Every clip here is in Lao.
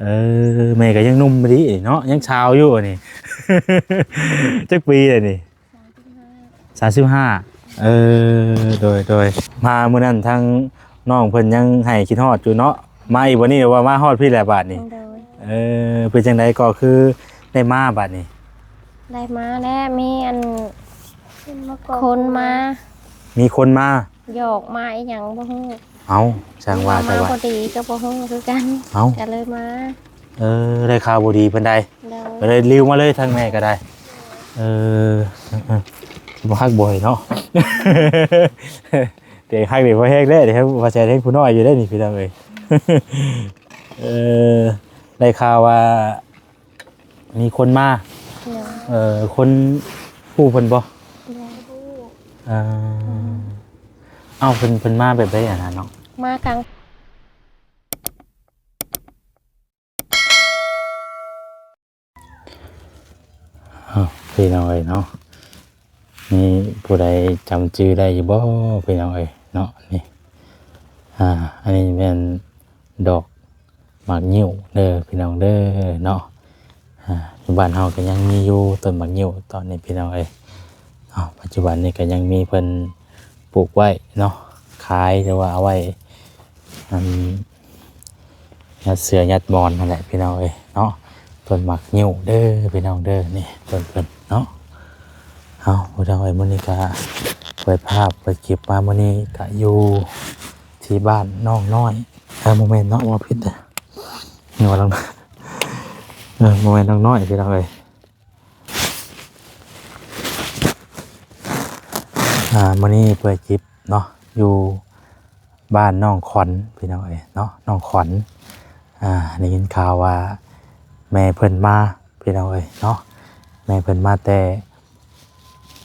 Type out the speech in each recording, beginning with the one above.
ເອີ ແມ່ກໍຍັງໜຸ່ມດີເນາະ ຍັງສາວຢູ່ອັນນີ້. ຈັກປີແລ້ວນີ້? ສາມສິບຫ້າ. ເອີ ໂດຍ ໂດຍ ມາມື້ນັ້ນທາງນ້ອງເພິ່ນຍັງໃຫ້ຄິດຮອດຢູ່ເນາະ ມາອີກບັດນີ້ວ່າມາຮອດພີ້ແຫຼະບາດນີ້. ໂດຍ ເອີ ເປັນຈັ່ງໃດກໍຄືໄດ້ມາບາດນີ້? ໄດ້ມາແລ້ວ ມີອັນ ຄົນມາ ມີຄົນມາ ຢອກມາອີ່ຫຍັງບໍ່ຮູ້. ເອົ້າ ຊ່າງວ່າ ມາ ແຕ່ວ່າ ພໍດີກໍບໍ່ຮູ້ຄືກັນ. ເອົ້າ ກໍເລີຍມາ. ເອີ ໄດ້ຂ່າວບໍ່ດີປານໃດ? ໂດຍ ກໍເລີຍລິວມາເລີຍ ທາງແມ່ກໍໄດ້. ເອີ ເອີ ບໍ່ຮັກບໍ່ໃຫ້ເນາະ. ແຕ່ຮັກນີ້ບໍ່ແຮງແລ້ວ ເດ ວ່າແຊນແຮງຜູ້ນ້ອຍຢູ່ເດ້ນີ້ ພີ່ນ້ອງເອີຍ. ເອີ ໄດ້ຂ່າວວ່າ ມີຄົນມາ. ໂດຍ ເອີ ຄົນຮູ້ເພິ່ນບໍ່? ບໍ່ຮູ້. ເອີ ເອົ້າ ເພິ່ນ ເພິ່ນມາແບບໃດຫັ້ນນະເນາະ? ມາກາງ ເອົ້າ ພີ່ນ້ອງເອີຍເນາະ ມີຜູ້ໃດຈຳຊື່ໄດ້ຢູ່ບໍ່ ພີ່ນ້ອງເອີຍເນາະ? ນີ້ ອ່າ ອັນນີ້ແມ່ນ ດອກໝາກງິ້ວເດີພີ່ນ້ອງເດີເນາະ. ອ່າ ຢູ່ບ້ານເຮົາກໍຍັງມີຢູ່ຕົ້ນໝາກງິ້ວຕອນນີ້ພີ່ນ້ອງເອີຍເນາະ. ປັດຈຸບັນນີ້ກໍຍັງມີເພິ່ນປູກໄວ້ເນາະ ຂາຍ ຫຼືວ່າເອົາໄວ້ ອັນ ຍັດເສື່ອຍັດໝອນຫັ້ນແຫຼະພີ່ນ້ອງເອີຍເນາະ. ຕົ້ນໝາກງິ້ວເດີພີ່ນ້ອງເດີ ນີ້ຕົ້ນເພິ່ນເນາະ. ເອົາ ພີ່ນ້ອງເອີຍ ມື້ນີ້ກໍເປີດພາບເປີດຄລິບມາ ມື້ນີ້ກໍຢູ່ ທີ່ບ້ານນ້ອງນ້ອຍ ເອີ ບໍ່ແມ່ນເນາະ ເວົ້າຜິດເດີ ເວົ້ານ້ອງ ເອີ ບໍ່ແມ່ນນ້ອງນ້ອຍພີ່ນ້ອງເອີຍ. ອ່າ ມື້ນີ້ເປີດຄລິບເນາະ ຢູ່ບ້ານນ້ອງຂວັນພີ່ນ້ອງເອີຍເນາະ ນ້ອງຂວັນ. ອ່າ ໄດ້ຍິນຂ່າວວ່າແມ່ເພິ່ນມາພີ່ນ້ອງເອີຍເນາະ ແມ່ເພິ່ນມາແຕ່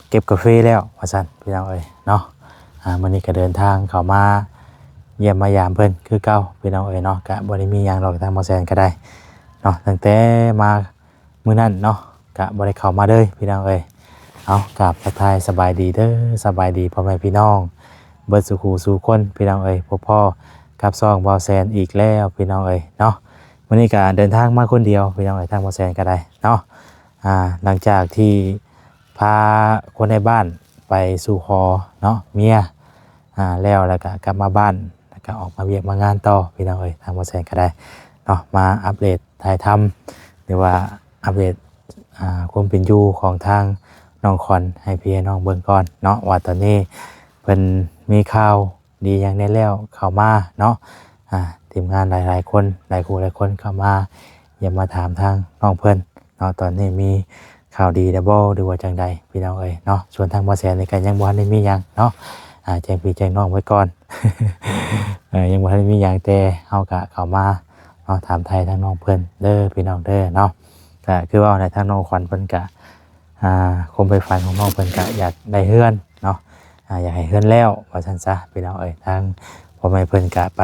ເກັບກາເຟແລ້ວວ່າຊັ້ນພີ່ນ້ອງເອີຍເນາະ. ອ່າ ມື້ນີ້ກໍເດີນທາງເຂົ້າມາຢ້ຽມມາຢາມເພິ່ນຄືເກົ່າພີ່ນ້ອງເອີຍເນາະ. ກະບໍ່ໄດ້ມີຫຍັງດອກ ທາງໝໍແຊນກໍໄດ້ເນາະ ຕັ້ງແຕ່ມາມື້ນັ້ນເນາະ ກະບໍ່ໄດ້ເຂົ້າມາເລີຍພີ່ນ້ອງເອີຍ. ເອົາ ກາບທັກທາຍສະບາຍດີເດີ ສະບາຍດີພໍ່ແມ່ພີ່ນ້ອງເບິດສູ່ຄູ່ສູ່ຄົນພີ່ນ້ອງເອີຍ. ພົບພໍ້ກັບຊ່ອງບ່າວແຊນອີກແລ້ວພີ່ນ້ອງເອີຍເນາະ. ມື້ນີ້ກະເດີນທາງມາຄົນດຽວພີ່ນ້ອງເອີຍ ທາງໝໍແຊນກໍໄດ້ເນາະ. ອ່າ ຫຼັງຈາກທີ່ ພາຄົນໃນບ້ານໄປສູ່ຂໍເນາະ ເມຍ ອ່າ ແລ້ວ ແລ້ວກະກັບມາບ້ານ ແລ້ວກະອອກມາວຽກມາງານຕໍ່ພີ່ນ້ອງເອີຍ. ທາງໝໍແຊນກໍໄດ້ເນາະ ມາອັບເດດຖ່າຍທຳ ຫຼືວ່າອັບເດດ ອ່າ ຄວາມເປັນຢູ່ຂອງທາງນ້ອງຂວັນໃຫ້ພີ່ໃຫ້ນ້ອງເບິ່ງກ່ອນເນາະ ວ່າຕອນນີ້ເພິ່ນມີຂ່າວ ດີຫຍັງແດ່ແລ້ວເຂົ້າມາເນາະ. ອ່າ ທີມງານຫຼາຍໆຄົນ ຫຼາຍຄູ່ຫຼາຍຄົນເຂົ້າມາຢ້ຽມມາຖາມທາງນ້ອງເພິ່ນເນາະ ຕອນນີ້ມີຂ່າວດີແລ້ວບໍ່ ຫຼືວ່າຈັ່ງໃດພີ່ນ້ອງເອີຍເນາະ. ສ່ວນທາງໝໍແຊນນີ້ກໍຍັງບໍ່ທັນໄດ້ມີຫຍັງເນາະ ອ່າ ແຈ້ງພີ່ແຈ້ງນ້ອງໄວ້ກ່ອນ ເອີ ຍັງບໍ່ທັນໄດ້ມີຫຍັງ ແຕ່ເຮົາກະເຂົ້າມາເນາະ ຖາມໄຖ່ທາງນ້ອງເພິ່ນເດີພີ່ນ້ອງເດີເນາະ. ກະຄືເວົ້າແຫຼະ ທາງນ້ອງຂວັນເພິ່ນກະ ອ່າ ຄວາມໃຝ່ຝັນຂອງນ້ອງເພິ່ນກະຢາກໄດ້ເຮືອນເນາະ ອ່າ ຢາກໃຫ້ເຮືອນແລ້ວວ່າຊັ້ນຊະພີ່ນ້ອງເອີຍ. ທາງພໍ່ແມ່ເພິ່ນກະໄປ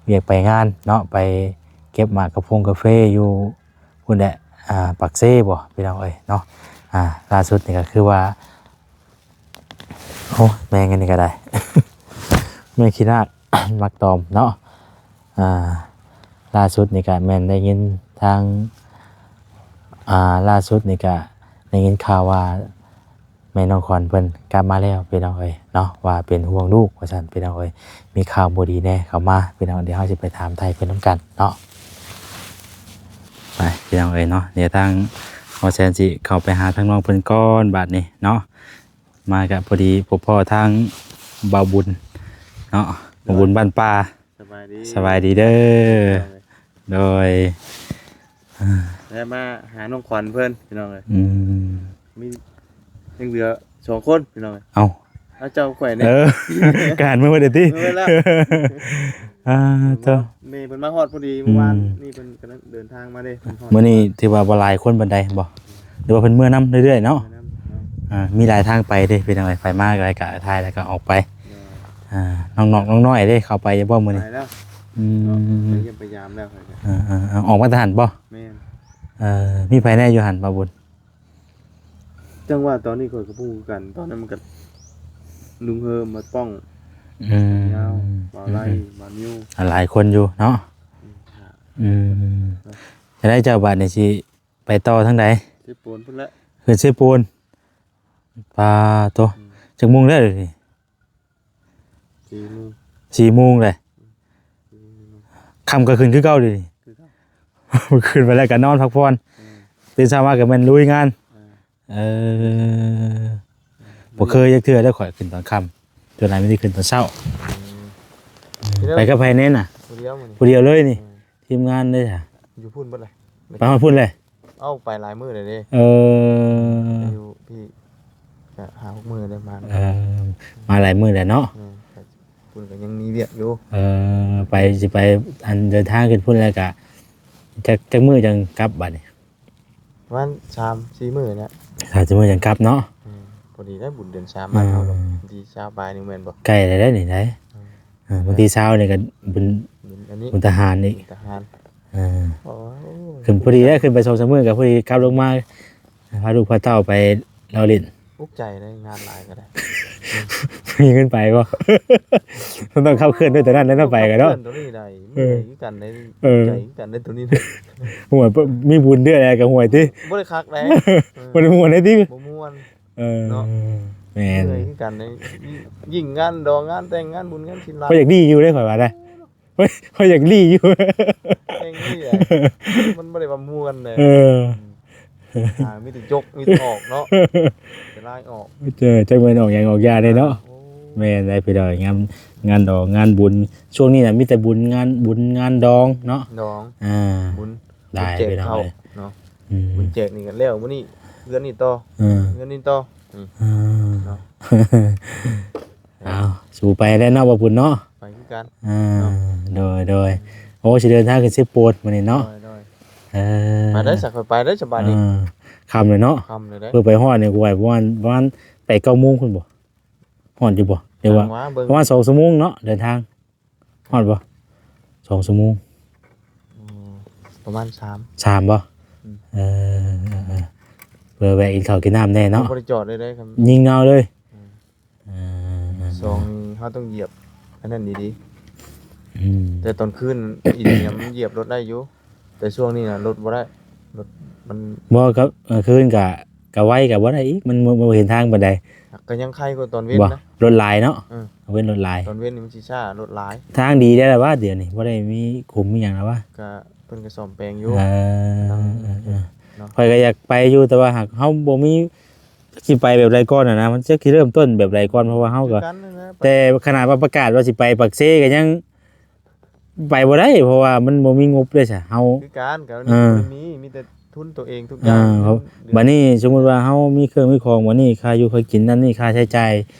ວຽກໄປງານເນາະ ໄປເກັບໝາກກະພົງກາເຟຢູ່ພຸ້ນແຫຼະ ອ່າ ປາກເຊບໍພີ່ນ້ອງເອີຍເນາະ. ອ່າ ລ່າສຸດນີ້ກະຄືວ່າ ໂອ້ ແມງອັນນີ້ກະໄດ້ ແມງຂີ້ນາກ ໝາກຕອມເນາະ. ອ່າ ລ່າສຸດນີ້ກະແມ່ນໄດ້ຍິນທາງ ອ່າ ລ່າສຸດນີ້ກະໄດ້ຍິນຂ່າວວ່າແມ່ນ້ອງຂວັນເພິ່ນກັບມາແລ້ວພີ່ນ້ອງເອີຍເນາະ ວ່າເປັນຫ່ວງລູກວ່າຊັ້ນພີ່ນ້ອງເອີຍ. ມີຂ່າວບໍ່ດີແດ່ເຂົ້າມາພີ່ນ້ອງ ດຽວເຮົາຊິໄປຖາມໄຖ່ເພິ່ນນຳກັນເນາະ. ໄປພີ່ນ້ອງເອີຍເນາະ ດຽວທາງໝໍແຊນຊິເຂົ້າໄປຫາທາງນ້ອງເພິ່ນກ່ອນບາດນີ້ເນາະ. ມາກະພໍດີພົບພໍ້ທາງບ່າວບຸນເນາະ ບ່າວບຸນບ້ານປ່າ. ສະບາຍດີ ສະບາຍດີເດີ. ໂດຍ ແລ້ວມາຫານ້ອງຂວັນເພິ່ນພີ່ນ້ອງເອີຍ. ອືມ ມີຍັງເຫຼືອສອງຄົນພີ່ນ້ອງເອີຍ. ເອົ້າ ເອົາເຈົ້າຂ້ອຍແດ່. ເອີ ກະຫັນເມືອເບິດເດ້ຕິ. ເມືອແລ້ວ ອ່າ ເຈົ້າ ແມ່ເພິ່ນມາຮອດພໍດີ ອືມ ມື້ວານນີ້ ເພິ່ນກຳລັງເດີນທາງມາເດ້. ມື້ນີ້ຖືວ່າບໍ່ຫຼາຍຄົນປານໃດບໍ ຫຼືວ່າເພິ່ນເມືອນຳເລື້ອຍໆເນາະ? ເມືອນຳເນາະ. ອ່າ ມີຫຼາຍທາງໄປເດ້ພີ່ນ້ອງເອີຍ ໄປມາກໍໄດ້ ກະຖ່າຍແລ້ວກໍອອກໄປ. ໂດຍ ອ່າ ນ້ອງໆນ້ອງນ້ອຍເດ້ ເຂົ້າໄປຢູ່ບໍ່ມື້ນີ້? ໄປແລ້ວ. ອືມ ໄປຢ້ຽມໄປຢາມແລ້ວ. ເອີໆ ອອກມາແຕ່ຫັ້ນບໍ່? ແມ່ນ. ເອີ ມີໃຜແດ່ຢູ່ຫັ້ນ ບ່າວບຸນ? ຈັ່ງວ່າຕອນນີ້ຂ້ອຍກໍບໍ່ຮູ້ຄືກັນ ຕອນນັ້ນມັນກໍລຸງເຮີມ ບ່າວປ້ອງ ອືມ ຍາວ ບ່າວໄລ ອືມ ບ່າວນິວ ອ່າ ຫຼາຍຄົນຢູ່ເນາະ. ອືມ ອືມ ຈະໄດ້ເຈົ້າ ບາດນີ້ຊິໄປຕໍ່ທາງໃດ? ເຊໂປນພຸ້ນແຫຼະ ຂຶ້ນເຊໂປນ. ປາໂຕ ອືມ ຈັກໂມງແລ້ວດຽວນີ້? ສີ່ໂມງ ສີ່ໂມງແລ້ວ ອືມ ຄ່ຳກໍຂຶ້ນຄືເກົ່າດຽວນີ້ ຄືເກົ່າ ຄືນໄປແລ້ວກໍນອນພັກຜ່ອນ ອືມ ຕື່ນເຊົ້າມາກໍແມ່ນລຸຍງານ ອ່າ ເອີ ບໍ່ເຄີຍຈັກເທື່ອເດີ້ ຂ້ອຍຂຶ້ນຕອນຄ່ຳ ສ່ວນຫຼາຍມີແຕ່ຂຶ້ນຕອນເຊົ້າ. ອືມ ອືມ ໄປກັບໃຜແດ່ນະ? ຜູ້ດຽວມື້ນີ້ ຜູ້ດຽວເລີຍນີ້. ອືມ ທີມງານເດ້ຊະ? ຢູ່ພຸ້ນເບິດເລີຍ ໄປຮອດພຸ້ນເລີຍ? ເອົ້າ ໄປຫຼາຍມື້ແລ້ວເດ້. ເອີ ຢູ່ພີ້ກະຫ້າຫົກມື້ແລ້ວມາ. ເອີ ມາຫຼາຍມື້ແລ້ວເນາະ. ແມ່ນ ພຸ້ນກໍຍັງມີວຽກຢູ່. ເອີ ໄປ ຊິໄປ ອັນເດີນທາງຂຶ້ນພຸ້ນແລ້ວກະ ຈັກ ຈັກມື້ຈັ່ງກັບບາດນີ້? ປະມານສາມສີ່ມື້ແຫຼະ ສາມສີ່ມື້ຈັ່ງກັບເນາະ. ອືມ ພໍດີໄດ້ບຸນເດືອນສາມ ເອີ ບ້ານເຮົາເນາະ ວັນທີຊາວປາຍໜຶ່ງແມ່ນບໍ່? ໃກ້ແລ້ວເດ້ນີ້ໄດ໋. ເອີ ເອີ ວັນທີຊາວນີ້ກໍບຸນ ບຸນອັນນີ້ ບຸນທະຫານອີກ ບຸນທະຫານ. ເອີ ໂອ້ຍ ຂຶ້ນພໍດີແລ້ວ ຂຶ້ນໄປສອງສາມມື້ກໍພໍດີກັບລົງມາ ພາລູກພາເຕົ້າໄປລາວຫຼິ້ນ. ອຸກໃຈເດ້ ງານຫຼາຍກໍໄດ້ ມີເງິນໄປບໍ່? ມັນຕ້ອງຂັບເຄື່ອນດ້ວຍໂຕນັ້ນແລ້ວເນາະ ໄປກໍເນາະ ຂັບເຄື່ອນໂຕນີ້ໄດ້. ເອີ ມີໃຈຄືກັນໄດ້ ເອີ ມີໃຈຄືກັນໄດ້ໂຕນີ້. ໂອ້ຍ ມີບຸນເທື່ອໃດກໍໂຫຍຕິ ບໍ່ໄດ້ຄັກໃດ. ເອີ ບໍ່ໄດ້ມ່ວນໃດຕິ ບໍ່ມ່ວນ. ເອີ ເນາະ ແມ່ນ ເມື່ອຍຄືກັນເດ້ ຍິ່ງງານດອງ ງານແຕ່ງ ງານບຸນ ງານສິນຫຼາຍ ຂ້ອຍຢາກດີຢູ່ເດ້ ຂ້ອຍວ່າໄດ໋ ຂ້ອຍ ຂ້ອຍຢາກດີຢູ່ ແຮງດີແຫຼະ ມັນບໍ່ໄດ້ວ່າມ່ວນເດ້. ເອີ ອ່າ ມີແຕ່ຈົກ ມີແຕ່ອອກເນາະ ແຕ່ລາຍອອກ ເຈີ ຈັກແມ່ນອອກຫຍັງອອກຢາເດ້ເນາະ. ໂອ້ ແມ່ນໄດ໋ພີ່ນ້ອງ ງານ ງານດອງ ງານບຸນ ຊ່ວງນີ້ນະ ມີແຕ່ບຸນ ງານບຸນ ງານດອງເນາະ ດອງ ອ່າ ບຸນ ຫຼາຍ ແຈກເຂົ້າເນາະ. ອືມ ບຸນແຈກນີ້ກໍແລ້ວ ມື້ນີ້ເຮືອນນີ້ຕໍ່ ເອີ ເຮືອນນີ້ຕໍ່ ອືມ ເອີ ເນາະ. ເອົາ ສູ້ໄປແລ້ວເນາະ ບໍ່ບຸນເນາະ ໄປຄືກັນ. ອ່າ ເນາະ ໂດຍ ໂດຍ ໂອ້ ຊິເດີນທາງຂຶ້ນເຊໂປນມື້ນີ້ເນາະ. ໂດຍ ໂດຍ ເອີ ໄປໄດ້ ສະ ຂ້ອຍໄປໄດ້ສະບາຍນີ້. ເອີ ຄ່ຳແລ້ວເນາະ ຄ່ຳແລ້ວເດ້ ເພິ່ນໄປຮອດນີ້ ກວ່າປະມານ ປະມານແປດເກົ້າໂມງພຸ້ນບໍ່? ຮອດຢູ່ບໍ່? ເດີວ່າ ຈັງຫວະເບິ່ງ ປະມານສອງຊົ່ວໂມງເນາະ ເດີນທາງ. ຮອດບໍ່? ສອງຊົ່ວໂມງ. ອືມ ປະມານສາມ ສາມບໍ່? ອືມ ເອີ ເອີ ເອີ ເພື່ອແວະກິນເຂົ້າກິນນ້ຳແດ່ເນາະ. ບໍ່ໄດ້ຈອດເລີຍເດ້ ຍິງເອົາເລີຍ. ອືມ ເອີ ເອີ ເອີ ຊ່ວງນີ້ເຮົາຕ້ອງຢຽບອັນນັ້ນດີໆ. ອືມ ແຕ່ຕອນຄືນອີ່ຫຍັງມັນຢຽບລົດໄດ້ຢູ່ ແຕ່ຊ່ວງນີ້ນະລົດບໍ່ໄດ້ ລົດມັນ ບໍ່ ກໍ ກາງຄືນກະ ກະໄວກະບໍ່ໄດ້ອີກ ມັນບໍ່ ບໍ່ເຫັນທາງປານໃດ. ກໍຍັງໄຄກວ່າຕອນເວັນນະ ລົດຫຼາຍເນາະ. ເອີ ເວັນລົດຫຼາຍ ຕອນເວັນນີ້ມັນຊິຊ້າ ລົດຫຼາຍ. ທາງດີແລ້ວລະວ່າ ດຽວນີ້ບໍ່ໄດ້ມີຂຸມມີຫຍັງແລ້ວວ່າ ກະເພິ່ນກໍສ້ອມແປງຢູ່. ເອີ ເນາະ ເອີ ເອີ ເນາະ ຂ້ອຍກໍຢາກໄປຢູ່ ແຕ່ວ່າຫາກເຮົາບໍ່ມີ ຊິໄປແບບໃດກ່ອນຫັ້ນນະ ມັນຈັກຊິເລີ່ມຕົ້ນແບບໃດກ່ອນ ເພາະວ່າເຮົາກໍ ຄືກັນນັ້ນແຫຼະ ແຕ່ຂະໜາດວ່າປະກາດວ່າຊິໄປປາກເຊກໍຍັງ ໄປບໍ່ໄດ້ ເພາະວ່າມັນບໍ່ມີງົບເດ້ຊະ ເຮົາ ຄືກັນ ກໍ ເອີ ບໍ່ໄດ້ມີ ມີແຕ່ທຶນໂຕເອງທຸກຢ່າງ. ເອີ ບັດນີ້ສົມມຸດວ່າເຮົາມີເຄື່ອງມີຂອງ ບັດນີ້ຄ່າຢູ່ຄ່າກິນນັ້ນນີ້ ຄ່າໃຊ້ຈ່າຍ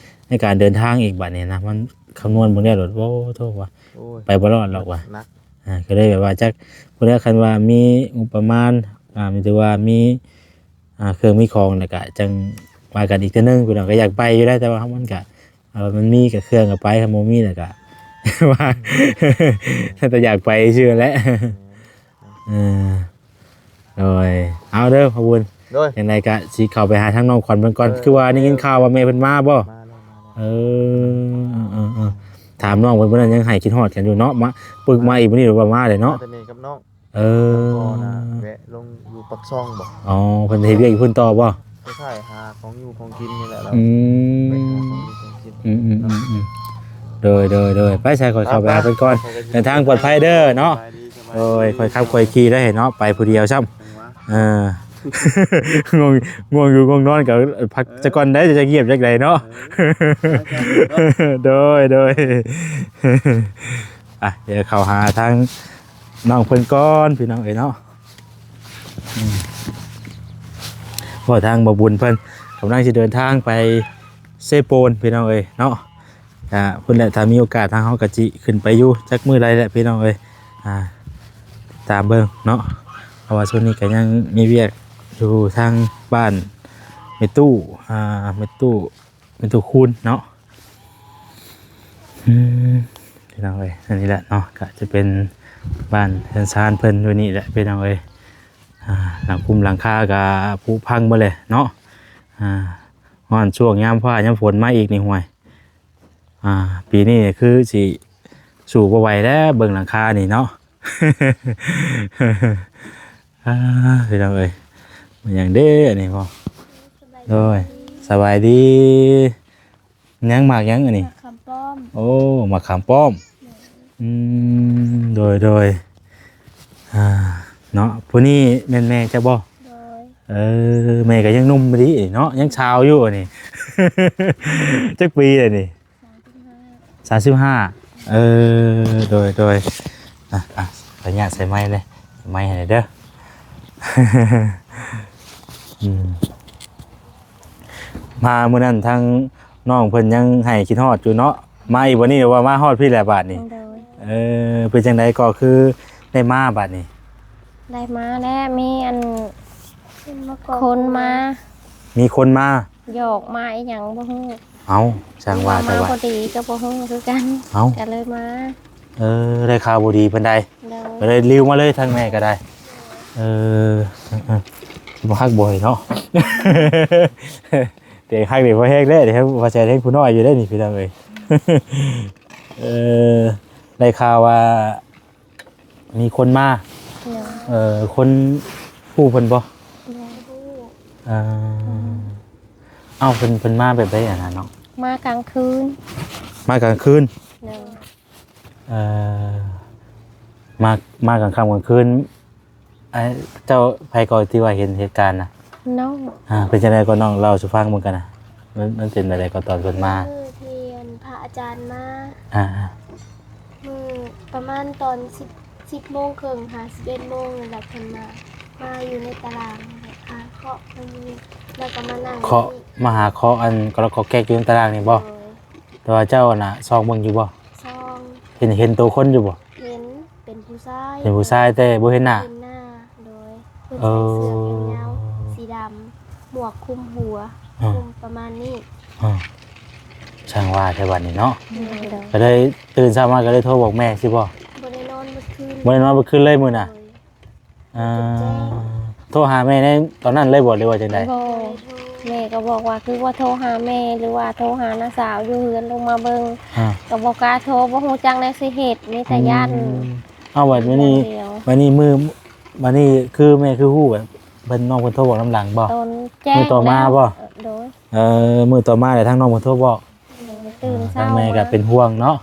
ໃນການເດີນທາງອີກ ບັດນີ້ນະ ມັນຄຳນວນເບິ່ງແລ້ວໂດດ ໂອ້ ໂທ້ວ່າ ໂອ້ຍ ໄປບໍ່ລອດດອກວ່າ ໜັກ ອ່າ ກໍເລີຍແບບວ່າຈັກ ຜູ້ໃດຄັນວ່າມີງົບປະມານ ອ່າ ມີ ຖືວ່າມີ ອ່າ ເຄື່ອງມີຂອງ ແລ້ວກະຈັ່ງວ່າກັນອີກເທື່ອໜຶ່ງ. ພີ່ນ້ອງກໍຢາກໄປຢູ່ໄດ໋ ແຕ່ວ່າມັນກະ ເອີ ມັນມີກະເຄື່ອງກໍໄປ ຄັນບໍ່ມີແລ້ວກະ ວ່າ ແຕ່ຢາກໄປຊື່ແຫຼະ. ເອີ ໂດຍ ເອົາເດີພໍ່ບຸນ ໂດຍ ຈັ່ງໃດກະຊິເຂົ້າໄປຫາທາງນ້ອງຂວັນເພິ່ນກ່ອນ. ເອີ ຄືວ່າໄດ້ຍິນຂ່າວວ່າແມ່ເພິ່ນມາບໍ່? ມາແລ້ວ ມາແລ້ວ. ເອີ ເອີ ເອີ ເອີ ຖາມນ້ອງເພິ່ນ ເພິ່ນຍັງໃຫ້ຄິດຮອດກັນຢູ່ເນາະ ມາປຶກມາອີກມື້ນີ້ວ່າມາເລີຍເນາະ. ມາແຕ່ແມ່ກັບນ້ອງ. ເອີ ແລ້ວກໍນະແວະລົງຢູ່ປາກຊ່ອງບໍ່? ອໍ ເພິ່ນເຮັດວຽກຢູ່ພຸ້ນຕໍ່ບໍ່? ໄປຂາຍຫາຂອງຢູ່ຂອງກິນນີ້ແຫຼະລາວ. ອືມ ໄປຫາຂອງຢູ່ຂອງກິນ. ອືມໆໆໆ ໂດຍໆໆ ໄປ ໃສຂ້ອຍເຂົ້າໄປຫາເພິ່ນກ່ອນ. ໄປໆ ເດີນທາງປອດໄພເດີເນາະ. ສະບາຍດີ ສະບາຍດີ. ໂດຍ ຂ້ອຍຂັບຂ້ອຍຂີ່ໄດ້ເນາະ ໄປຜູ້ດຽວຊ້ຳ. ເອີ ງ່ວງ ງ່ວງຢູ່ງ່ວງນອນກໍພັກ ເອີ ຊະກ່ອນໄດ໋ ຈະຢຽບຈັກໃດເນາະ. ເອີ ໂດຍໆ ອ່ະ ດຽວເຂົ້າຫາທາງນ້ອງເພິ່ນກ່ອນ ພີ່ນ້ອງເອີຍເນາະ. ອືມ ເພາະທາງບ່າວບຸນເພິ່ນກຳລັງຊິເດີນທາງໄປເຊໂປນ ພີ່ນ້ອງເອີຍເນາະ. ອ່າ ພຸ້ນແຫຼະ ຖ້າມີໂອກາດທາງເຮົາກໍຊິຂຶ້ນໄປຢູ່ຈັກມື້ໃດແຫຼະ ພີ່ນ້ອງເອີຍ. ອ່າ ຕາມເບິ່ງເນາະ ເພາະວ່າຊ່ວງນີ້ກໍຍັງມີວຽກຢູ່ທາງບ້ານແມ່ຕູ້ ອ່າ ແມ່ຕູ້ ແມ່ຕູ້ຄູນເນາະ. ອືມ ພີ່ນ້ອງເອີຍ ອັນນີ້ແຫຼະເນາະ ກະຈະເປັນບ້ານເຮືອນຊານເພິ່ນຢູ່ນີ້ແຫຼະ ພີ່ນ້ອງເອີຍ. ອ່າ ຫຼັງຄຸມຫຼັງຄາກະຜຸພັງເບິດແຫຼະເນາະ. ອ່າ ຮອດຊ່ວງຍາມຟ້າຍາມຝົນມາອີກນີ້ ຫ້ວຍ ອ່າ ປີນີ້ຄືຊິສູ້ບໍ່ໄຫວແລ້ວ ເບິ່ງຫຼັງຄານີ້ເນາະ. ເອີ ອ່າ ພີ່ນ້ອງເອີຍ ມັນຫຍັງເດ້ອັນນີ້ບໍ່? ໂດຍ ສະບາຍດີ. ຫຍັງ ໝາກຫຍັງອັນນີ້? ໝາກຂາມປ້ອມ. ໂອ້ ໝາກຂາມປ້ອມ. ໂດຍ ອືມ ໂດຍ ໂດຍ ອ່າ ເນາະ ຜູ້ນີ້ແມ່ນແມ່ເຈົ້າບໍ່? ໂດຍ ເອີ ແມ່ກໍຍັງໜຸ່ມຢູ່ເດເນາະ ຍັງສາວຢູ່ອັນນີ້. ຈັກປີແລ້ວນີ້? ສາມສິບຫ້າ. ເອີ ໂດຍ ໂດຍ ອ່ະ ອ່ະ ຂໍອະນຸຍາດໃສ່ໄມເລີຍ ໃສ່ໄມໃຫ້ເດີ. ອືມ ມາມື້ນັ້ນທາງນ້ອງເພິ່ນຍັງໃຫ້ຄິດຮອດຢູ່ເນາະ ມາອີກບັດນີ້ວ່າມາຮອດພີ້ແລ້ວບາດນີ້. ໂດຍ ເອີ ເປັນຈັ່ງໃດກໍຄືໄດ້ມາບາດນີ້? ໄດ້ມາແລ້ວ ມີອັນ ຄົນມາ ມີຄົນມາ ຢອກມາອີ່ຫຍັງບໍ່ຮູ້. ເອົ້າ ຊ່າງວ່າ ມາ ແຕ່ວ່າ ບໍ່ດີກໍບໍ່ຮູ້ຄືກັນ. ເອົ້າ ກໍເລີຍມາ. ເອີ ໄດ້ຂ່າວບໍ່ດີປານໃດ? ໂດຍ ກໍເລີຍລິວມາເລີຍ ທາງແມ່ກໍໄດ້. ເອີ ເອີ ບໍ່ຮັກບໍ່ໃຫ້ເນາະ. ແຕ່ຮັກນີ້ບໍ່ແຮງແລ້ວ ເດ ວ່າແຊແຮງຜູ້ນ້ອຍຢູ່ເດ້ນີ້ ພີ່ນ້ອງເອີຍ. ເອີ ໄດ້ຂ່າວວ່າ ມີຄົນມາ. ໂດຍ ເອີ ຄົນຮູ້ເພິ່ນບໍ່? ບໍ່ຮູ້. ເອີ ເອົ້າ ເພິ່ນ ເພິ່ນມາແບບໃດອັນນັ້ນເນາະ? ມາກາງຄືນ. ມາກາງຄືນ. ໂດຍ ເອີ ມາ ມາກາງຄ່ຳກາງຄືນ. ເຈົ້າ ໃຜກໍທີ່ວ່າເຫັນເຫດການນະ? ນ້ອງ. ອ່າ ເປັນຈັ່ງໃດກໍນ້ອງເລົ່າສູ່ຟັງເບິ່ງກັນນະ ມັນ ມັນເປັນແບບໃດກໍຕອນເພິ່ນມາ? ມື້ທີ່ອັນພະອາຈານມາ ອ່າ ມື້ປະມານຕອນສິບ ສິບໂມງເຄິ່ງຫາສິບເອັດໂມງນີ້ແຫຼະ ເພິ່ນມາ ມາຢູ່ໃນຕາລາງ ຫາເຄາະເພິ່ນຢູ່ນີ້ ແລ້ວກໍມານັ່ງ ເຄາະ ມາຫາເຄາະອັນກໍລັກກໍແກັກຢູ່ໃນຕາລາງນີ້ບໍ່? ໂດຍ ແຕ່ວ່າເຈົ້າຫັ້ນນະ ສ່ອງເບິ່ງຢູ່ບໍ່? ສ່ອງ. ເຫັນ ເຫັນໂຕຄົນຢູ່ບໍ່? ເຫັນ ເປັນຜູ້ຊາຍ. ເປັນຜູ້ຊາຍແຕ່ບໍ່ເຫັນໜ້າ? ເຫັນໜ້າ. ໂດຍ ເພິ່ນໃສ່ເສື້ອແຂນຍາວ ເອີ ສີດຳ ໝວກຄຸມຫົວ ອ່າ ຄຸມປະມານນີ້. ອ່າ ຊ່າງວ່າແທ້ບັດນີ້ເນາະ. ໂດຍ ໂດຍ ກໍເລີຍຕື່ນເຊົ້າມາກໍເລີຍໂທບອກແມ່ຊີ້ບໍ່? ບໍ່ໄດ້ນອນເບິດຄືນ. ບໍ່ໄດ້ນອນເບິດຄືນເລີຍມື້ນະ? ໂດຍ ອ່າ ໂທຫາແມ່ໃນຕອນນັ້ນເລີຍບໍ່ ຫຼືວ່າຈັ່ງໃດ? ບໍ່ ບໍ່ໄດ້ໂທ. ແມ່ກໍບອກວ່າ ຄືວ່າໂທຫາແມ່ ຫຼືວ່າໂທຫານ້າສາວຢູ່ເຮືອນລົງມາເບິ່ງ. ອ່າ ກໍບໍ່ກ້າໂທ ບໍ່ຮູ້ຈັກແນວຊິເຮັດ ມີແຕ່ຢ້ານ. ອືມ ເອົາ ບັດມື້ນີ້ ບັດນີ້ມື້ ບັດນີ້ຄືແມ່ຄືຮູ້ ເພິ່ນ ນ້ອງເພິ່ນໂທບອກນຳຫຼັງບໍ່? ຕອນແຈ້ງ ມື້ຕໍ່ມາບໍ່? ໂດຍ ເອີ ມື້ຕໍ່ມາແລ້ວທາງນ້ອງເພິ່ນໂທບອກ. ໂດຍ ຕື່ນເຊົ້າ ທາງແມ່ກໍເປັນຫ່ວງເນາະ.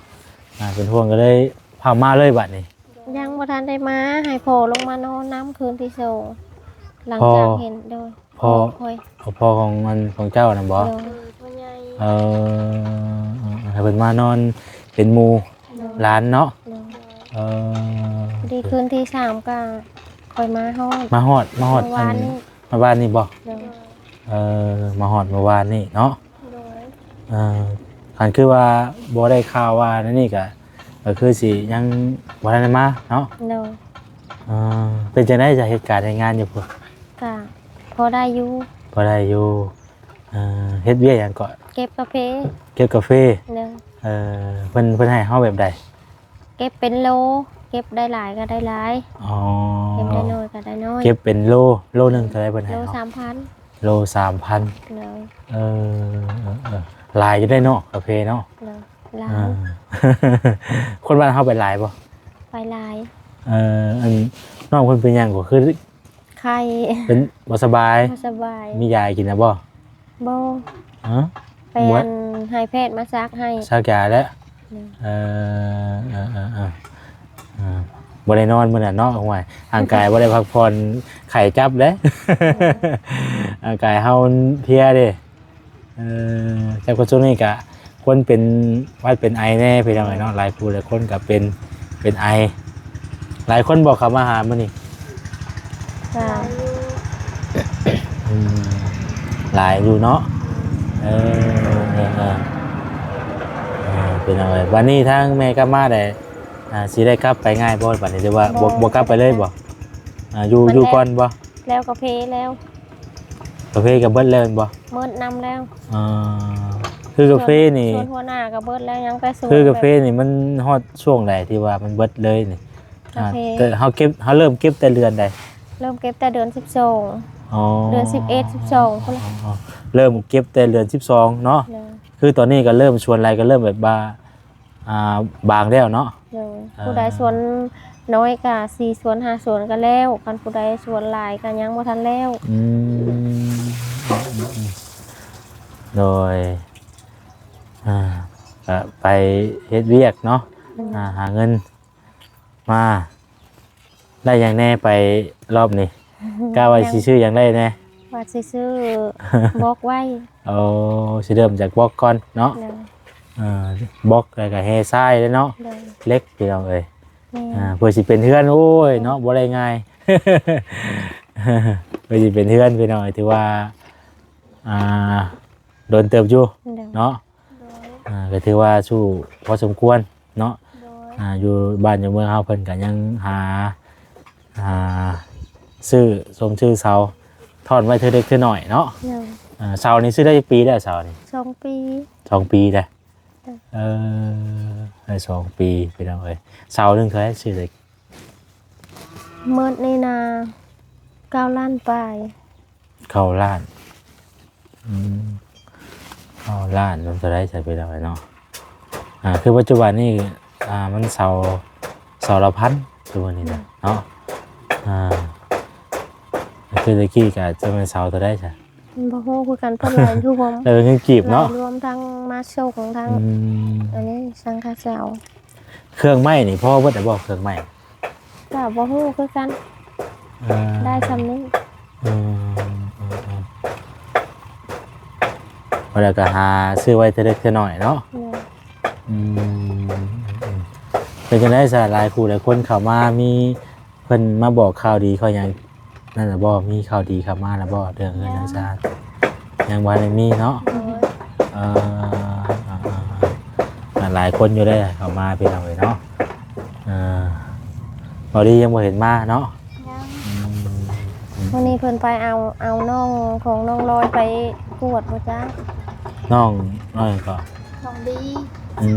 ອ່າ ເປັນຫ່ວງກໍເລີຍພາມາເລີຍບັດນີ້. ຍັງບໍ່ທັນໄດ້ມາ ໃຫ້ພໍ່ລົງມານອນນຳຄືນທີສອງ ຫຼັງຈາກເຫັນ. ໂດຍ ພໍ່ ພໍ່ຂ້ອຍ ພໍ່ຂອງອັນ ຂອງເຈົ້ານັ້ນບໍ່? ໂດຍ ເອີ ໃຫ້ເພິ່ນມານອນເປັນໝູ່ ໂດຍ ຫຼານເນາະ. ໂດຍ ເອີ ພໍດີຄືນທີສາມກໍຂ້ອຍມາຮອດ. ມາຮອດ ມາຮອດ ເມື່ອວານນີ້ ອັນ ເມື່ອວານນີ້ບໍ່? ໂດຍ ເອີ ມາຮອດເມື່ອວານນີ້ເນາະ. ໂດຍ ເອີ ຄັນຄືວ່າບໍ່ໄດ້ຂ່າວວ່ານັ້ນນີ້ກະ ກໍຄືຊິຍັງບໍ່ທັນໄດ້ມາເນາະ. ໂດຍ ເອີ ເປັນຈັ່ງໃດຈະເຮັດການເຮັດງານຢູ່ພຸ້ນ? ກະພໍໄດ້ຢູ່. ພໍໄດ້ຢູ່. ເອີ ເຮັດວຽກຫຍັງເກາະ? ເກັບກາເຟ. ເກັບກາເຟ. ໂດຍ ເອີ ເພິ່ນ ເພິ່ນໃຫ້ເຮົາແບບໃດ? ເກັບເປັນໂລ ເກັບໄດ້ຫຼາຍກໍໄດ້ຫຼາຍ. ອໍ ເກັບໄດ້ໜ້ອຍກໍໄດ້ໜ້ອຍ. ເກັບເປັນໂລ ໂລໜຶ່ງເທົ່າໃດເພິ່ນໃຫ້ເຮົາ? ໂລສາມພັນ. ໂລສາມພັນ. ໂດຍ ເອີ ເອີ ເອີ ຫຼາຍຢູ່ເດ້ເນາະ ກາເຟເນາະ. ໂດຍ ຫຼາຍ. ເອີ ຄົນບ້ານເຮົາໄປຫຼາຍບໍ່? ໄປຫຼາຍ. ເອີ ອັນ ນ້ອງເພິ່ນເປັນຫຍັງກໍຄື ໄຂ້ ເປັນບໍ່ສະບາຍ. ບໍ່ສະບາຍ. ມີຢາໃຫ້ກິນແລ້ວບໍ່? ບໍ່. ຮະ? ໄປ ບໍ່ ອັນ ໃຫ້ແພດມາສັກໃຫ້. ສັກຢາແລ້ວ. ໂດຍ ເອີ ເອີ ເອີ ເອີ ເອີ ບໍ່ໄດ້ນອນມື້ນັ້ນເນາະ. ໂອ້ຍ ຮ່າງກາຍບໍ່ໄດ້ພັກຜ່ອນ ໄຂ້ຈັບເດ້. ໂດຍ ຮ່າງກາຍເຮົາມັນເພຍເດ້. ເອີ ແຕ່ຄົນຊ່ວງນີ້ກະ ຄົນເປັນຫວັດເປັນໄອແດ່ພີ່ນ້ອງເອີຍເນາະ. ຫຼາຍຜູ້ຫຼາຍຄົນກະເປັນ ເປັນໄອ. ຫຼາຍຄົນບໍ່ເຂົ້າມາຫາມື້ນີ້? ຫຼາຍຢູ່. ອືມ ຫຼາຍຢູ່ເນາະ. ເອີ ເອີ ເອີ ເອີ ພີ່ນ້ອງເອີຍ ບັດນີ້ທາງແມ່ກັບມາໄດ້ ອ່າ ຊິໄດ້ກັບໄປງ່າຍບໍ່ບັດນີ້ ຫຼືວ່າບໍ່ ບໍ່ ບໍ່ກັບໄປເລີຍບໍ່? ອ່າ ຢູ່ ຢູ່ກ່ອນບໍ່? ແລ້ວກາເຟແລ້ວ. ກາເຟກໍເບິດແລ້ວແມ່ນບໍ່? ເໝິດນຳແລ້ວ. ອ່າ ຄືກາເຟນີ້ ສວນ ສວນຫົວໜ້າກໍເບິດແລ້ວ ຍັງແຕ່ສວນ ຄືກາເຟນີ້ມັນຮອດຊ່ວງໃດທີ່ວ່າມັນເບິດເລີຍນີ້? ກາເຟ ອ່າ ແຕ່ເຮົາເກັບ ເຮົາເລີ່ມເກັບແຕ່ເດືອນໃດ? ເລີ່ມເກັບແຕ່ເດືອນສິບສອງ. ອໍ ເດືອນສິບເອັດ ສິບສອງພຸ້ນແຫຼະ. ອໍ ເລີ່ມເກັບແຕ່ເດືອນສິບສອງເນາະ. ໂດຍ ຄືຕອນນີ້ກໍເລີ່ມ ສວນໄລ່ກໍເລີ່ມແບບວ່າ ອ່າ ບາງແລ້ວເນາະ. ໂດຍ ເອີ ຜູ້ໃດສວນ ນ້ອຍກະສີ່ສວນຫ້າສວນກະແລ້ວ, ຄັນຜູ້ໃດສວນຫຼາຍກະຍັງບໍ່ທັນແລ້ວ. ອືມ ໂດຍ ອ່າ ກະໄປເຮັດວຽກເນາະ ອືມ ອ່າ ຫາເງິນມາ. ໄດ້ຫຍັງແດ່ໄປລອບນີ້? ກະວ່າຊິຊື້ຫຍັງໄດ້ແດ່? ວ່າຊິຊື້ບລັອກໄວ້. ໂອ້ ຊິເລີ່ມຈາກບລັອກກ່ອນເນາະ. ໂດຍ ເອີ ບລັອກ ແລ້ວກະແຮ່ຊາຍເດ້ເນາະ. ໂດຍ ເຫຼັກ ພີ່ນ້ອງເອີຍ. ແມ່ນ ອ່າ ເພື່ອຊິເປັນເຮືອນ ໂອ້ຍເນາະ ບໍ່ໄດ້ງ່າຍ ເພື່ອຊິເປັນເຮືອນ ພີ່ນ້ອງເອີຍ ຖືວ່າ ອ່າ ດົນເຕີບຢູ່ ໂດຍ ເນາະ. ໂດຍ ອ່າ ກໍຖືວ່າສູ້ພໍສົມຄວນເນາະ. ໂດຍ ອ່າ ຢູ່ບ້ານຢູ່ເມືອງເຮົາເພິ່ນກໍຍັງຫາ ອ່າ ຊື້ສົມຊື້ເສົາທ່ອນໄວ້ເທື່ອເລັກເທື່ອນ້ອຍເນາະ. ໂດຍ ອ່າ ເສົານີ້ຊື້ໄດ້ຈັກປີແລ້ວ ເສົານີ້? ສອງປີ. ສອງປີແລ້ວ. ໂດຍ ເອີ ໄດ້ສອງປີ ພີ່ນ້ອງເອີຍ. ເສົາໜຶ່ງເທົ່າໃດ ຊື້ໄດ້? ໝົດນີ້ນະ ເກົ້າລ້ານປາຍ. ເກົ້າລ້ານ. ອືມ ເກົ້າລ້ານ ມັນເທົ່າໃດຊະ ພີ່ນ້ອງເອີຍເນາະ? ອ່າ ຄືປັດຈຸບັນນີ້ ອ່າ ມັນເສົາ ເສົາລະພັນ ຄືມື້ນີ້ນະ ອືມ ເນາະ. ອ່າ ຄືແຕ່ກີ້ກະຈະແມ່ນເສົາເທົ່າໃດຊະ? ບໍ່ຮູ້ຄືກັນ ເພິ່ນລາຍລວມ ລາຍເງິນກີບເນາະ ລາຍລວມທັງມາສົ່ງທັງ ອືມ ອັນນີ້ສັງຄະເສົາ. ເຄື່ອງໄມ້ນີ້ພໍເບິດແລ້ວບໍ່ ເຄື່ອງໄມ້? ກໍບໍ່ຮູ້ຄືກັນ ເອີ ໄດ້ຊ່ຳນີ້. ອືມ ອືມ ອືມ ພໍແລ້ວກໍຫາຊື້ໄວ້ເທື່ອເລັກເທື່ອນ້ອຍເນາະ. ໂດຍ ອືມ ອືມ ເປັນຈັ່ງໃດຊະ ຫຼາຍຄູ່ຫຼາຍຄົນເຂົ້າມາ ມີເພິ່ນມາບອກຂ່າວດີຂ່າວຫຍັງນັ້ນລະບໍ່? ມີຂ່າວດີເຂົ້າມາລະບໍ່ ເລື່ອງເຮືອນເລື່ອງຊານ? ຍັງບໍ່ທັນໄດ້ມີເນາະ. ໂດຍ ເອີ ອ່າ ອ່າ ອ່າ ຫຼາຍຄົນຢູ່ເດ້ເຂົ້າມາ ພີ່ນ້ອງເອີຍເນາະ. ເອີ ບໍ່ດີຍັງບໍ່ເຫັນມາເນາະ. ຍັງ ອືມ ມື້ນີ້ເພິ່ນໄປເອົາ ເອົານ້ອງຂອງນ້ອງລອຍໄປກວດບໍ່ຈັກ. ນ້ອງ ນ້ອງຫຍັງກໍ? ນ້ອງດີ. ອື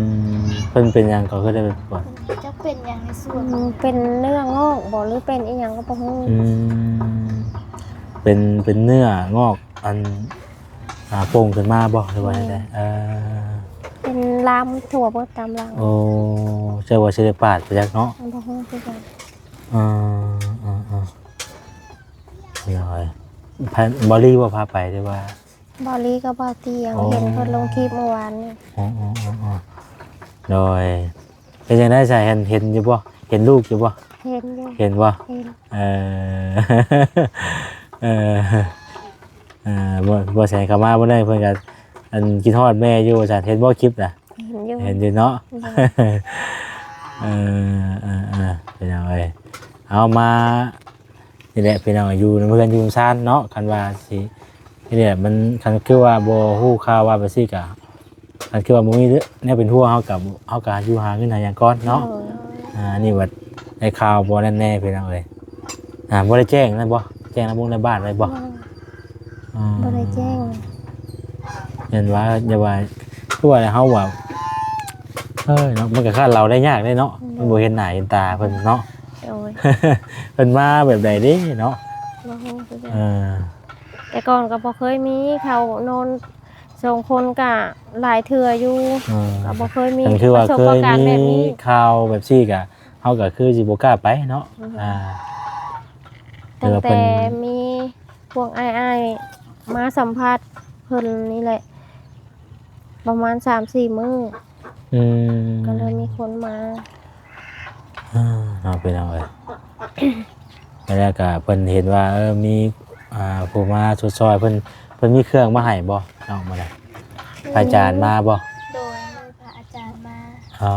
ມ ເພິ່ນເປັນຫຍັງກໍຄືໄດ້ໄປກວດ? ເພິ່ນຈັກເປັນຫຍັງໃນສ່ວນ ອືມ ເປັນເນື້ອງອກບໍ່ ຫຼືເປັນອີ່ຫຍັງກໍບໍ່ຮູ້. ອືມ ເປັນ ເປັນເນື້ອງອກ ອັນ ອ່າ ໂປ່ງຂຶ້ນມາບໍ່ ຫຼືວ່າແນວໃດ? ແມ່ນ ເອີ ເປັນລາມທົ່ວເບິດຕາມຫຼັງ. ໂອ້ ເຈົ້າວ່າຊິໄດ້ປາດໄປຈັກເນາະ. ບໍ່ຮູ້ຄືກັນ. ເອີ ເອີ ເອີ ໂດຍ ໃຜ ບ່າວລີບໍ່ພາໄປ ຫຼືວ່າ? ບ່າວລີກັບບ່າວຕຽງ. ອໍ ເຫັນເພິ່ນລົງຄລິບມື້ວານນີ້. ອໍ ໂດຍ ເປັນຈັ່ງໃດຊະ ເຫັນ ເຫັນຢູ່ບໍ່? ເຫັນລູກຢູ່ບໍ່? ເຫັນຢູ່. ເຫັນບໍ່? ເຫັນ. ເອີ ເອີ ເອີ ບໍ່ ບໍ່ໃສ່ເຂົ້າມາບໍ່ໄດ້ ເພິ່ນກໍ ອັນ ຄິດຮອດແມ່ຢູ່ວ່າຊັ້ນ. ເຫັນບໍ່ຄລິບນະ? ເຫັນຢູ່ ເຫັນຢູ່ເນາະ. ໂດຍ ເອີ ເອີ ເອີ ເປັນຫຍັງເອີຍ? ເອົາມາ ນີ້ແຫຼະພີ່ນ້ອງ ຢູ່ນຳເຮືອນຢູ່ນຳຊານເນາະ. ຄັນວ່າຊິ ນີ້ແຫຼະ ມັນ ຄັນຄືວ່າບໍ່ຮູ້ຂ່າວວ່າແບບຊີ້ກະ ຄັນຄືວ່າບໍ່ມີແນວເປັນຫ່ວງ ເຮົາກະ ເຮົາກະຢູ່ຫາເງິນຫາຫຍັງກ່ອນເນາະ. ໂດຍ ອ່າ ອັນນີ້ບັດໄດ້ຂ່າວບໍ່ນັ້ນແດ່ພີ່ນ້ອງເອີຍ. ອ່າ ບໍ່ໄດ້ແຈ້ງນັ້ນບໍ່? ແຈ້ງນຳວົງໃນບ້ານໄວ້ບໍ່? ຍັງ ອືມ ບໍ່ໄດ້ແຈ້ງ. ເຫັນວ່າ ຢ່າວ່າ ຄືວ່າເຮົາວ່າ ເອີຍເນາະ ມັນກໍຄາດເດົາໄດ້ຍາກເດ້ເນາະ. ໂດຍ ມັນບໍ່ເຫັນໜ້າເຫັນຕາເພິ່ນເນາະ. ໂດຍ ເພິ່ນມາແບບໃດເດ້ເນາະ? ບໍ່ຮູ້ຄືກັນ. ເອີ ແຕ່ກ່ອນກໍບໍ່ເຄີຍມີ ເຂົານອນສອງຄົນກໍຫຼາຍເທື່ອຢູ່. ເອີ ກໍບໍ່ເຄີຍມີ ກໍຄືວ່າເຄີຍມີຂ່າວແບບຊີ້ກໍ ເຮົາກໍຄືຊິບໍ່ກ້າໄປເນາະ. ອືມ ອ່າ ຕັ້ງແຕ່ມີພວກອ້າຍໆມາສຳພາດເພິ່ນນີ້ແຫຼະ ປະມານສາມສີ່ມື້. ອືມ ກໍເລີ່ມມີຄົນມາ. ອ່າ ເນາະ ພີ່ນ້ອງເອີຍ. ແລ້ວກໍເພິ່ນເຫັນວ່າ ເອີ ມີ ອ່າ ຜູ້ມາຊົດຊ່ອຍ ເພິ່ນ ເພິ່ນມີເຄື່ອງມາໃຫ້ບໍ່ນ້ອງມື້ນັ້ນ? ອືມ ພະອາຈານມາບໍ່? ໂດຍ ມີພະອາຈານມາ. ອໍ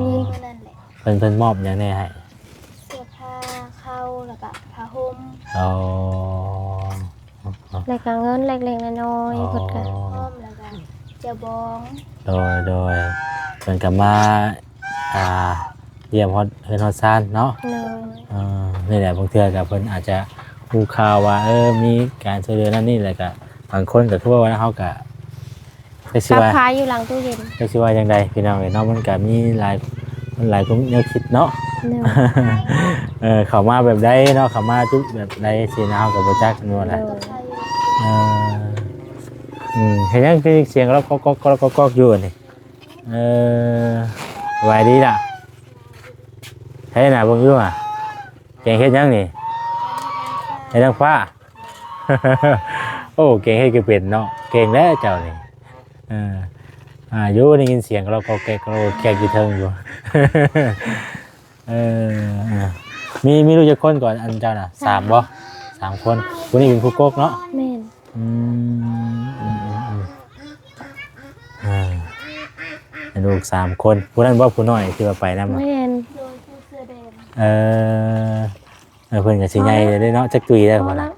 ມີມື້ນັ້ນແຫຼະ. ເພິ່ນ ເພິ່ນມອບຫຍັງແດ່ໃຫ້? ເສື້ອຜ້າ ເຂົ້າ ແລ້ວກະຜ້າຫົ່ມ. ອໍ ແລ້ວກະເງິນເລັກໆນ້ອຍໆ. ອໍ ເພິ່ນກະ ພ້ອມ ແລ້ວກະເຈ້ຍບອງ. ໂດຍ ໂດຍ ເພິ່ນກະມາ ອ່າ ຢ້ຽມຮອດເຮືອນຮອດຊານເນາະ. ໂດຍ ເອີ ນີ້ແຫຼະ ບາງເທື່ອກະເພິ່ນອາດຈະຮູ້ຂ່າວວ່າ ເອີ ມີການຊ່ວຍເຫຼືອນັ້ນນີ້ ແລ້ວກະບາງຄົນກະຄືວ່າເຮົາກະ ຈັກຊິວ່າ ກັບຂາຍຢູ່ຫຼັງຕູ້ເຢັນ. ຈັກຊິວ່າຈັ່ງໃດພີ່ນ້ອງເອີຍເນາະ ມັນກະມີຫຼາຍ ມັນຫຼາຍຄວາມແນວຄິດເນາະ. ໂດຍ ເອີ ເຂົ້າມາແບບໃດເນາະ ເຂົ້າມາຈຸດແບບໃດຊີ້ນະ ເຮົາກໍບໍ່ຈັກແມ່ນບໍ່ລະ. ໂດຍ ເອີ ອືມ ເຮັດຫຍັງຄືສຽງກະກອກກອກກອກກອກຢູ່ນີ້? ເອີ ສະບາຍດີລະ. ໃສ່ໜ້າເບິ່ງຢູ່ຫວາ ແກງເຫັດຫຍັງນີ້? ເຫັດນາງຟ້າ. ໂອ້ ແກງເຫັດກໍເປັນເນາະ ເກັ່ງແລ້ວເຈົ້ານີ້. ເອີ ອ່າ ຢູ່ໄດ້ຍິນສຽງກໍລອກກໍແກກ ກໍລອກກໍແກກຢູ່ເທິງຢູ່. ເອີ ເອີ ມີ ມີລູກຈັກຄົນກ່ອນ ອັນເຈົ້ານະ? ສາມ ສາມບໍ່? ສາມຄົນ. ຜູ້ນີ້ເປັນຜູ້ກົກເນາະ? ແມ່ນ. ອືມ ອືມ ອືມ ອືມ ອ່າ ໃຫ້ລູກສາມຄົນ. ຜູ້ນັ້ນບໍ່? ຜູ້ນ້ອຍທີ່ວ່າໄປນຳ ແມ່ນ ໂດຍ ຜູ້ເສື້ອແດງ. ເອີ ເອີ ເພິ່ນກໍຊິໃຫຍ່ແລ້ວເດ້ເນາະ. ຈັກປີແລ້ວ? ພໍແລ້ວ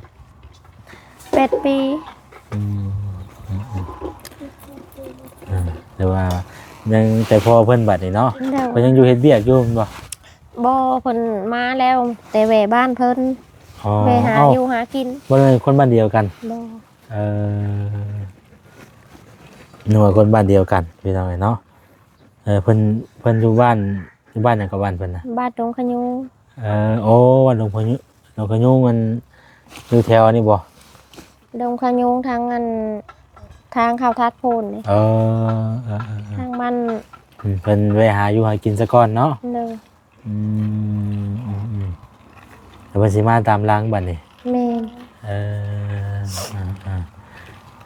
ແປດປີ. ອືມ ອືມ ອືມ ອ່າ ແຕ່ວ່າຍັງແຕ່ພໍ່ເພິ່ນບັດນີ້ເນາະ. ໂດຍ. ເພິ່ນຍັງຢູ່ເຮັດວຽກຢູ່ແມ່ນບໍ່? ບໍ່ ເພິ່ນມາແລ້ວ ແຕ່ແວ່ບ້ານເພິ່ນ. ອໍ ແວ່ຫາ ເອົ້າ ຢູ່ຫາກິນ. ບໍ່ແມ່ນຄົນບ້ານດຽວກັນ? ບໍ່. ເອີ ນຶກວ່າຄົນບ້ານດຽວກັນ ພີ່ນ້ອງເອີຍເນາະ. ເອີ ເພິ່ນ ເພິ່ນຢູ່ບ້ານ ຢູ່ບ້ານຫຍັງກໍບ້ານເພິ່ນນະ? ບ້ານດົງຂະຍຸງ. ເອີ ໂອ້ ບ້ານດົງຂະຍຸງ ດົງຂະຍຸງມັນຢູ່ແຖວອັນນີ້ບໍ່? ດົງຂະຍຸງທາງອັນ ທາງເຂົ້າທາດໂພນນີ້. ເອີ ເອີ ເອີ ເອີ ທາງບ້ານ. ອືມ ເພິ່ນແວ່ຫາຢູ່ຫາກິນສາກ່ອນເນາະ. ໂດຍ. ອືມ ອືມ ອືມ ແລ້ວເພິ່ນຊິມາຕາມຫຼັງບັດນີ້. ແມ່ນ. ເອີ ເອີ ເອີ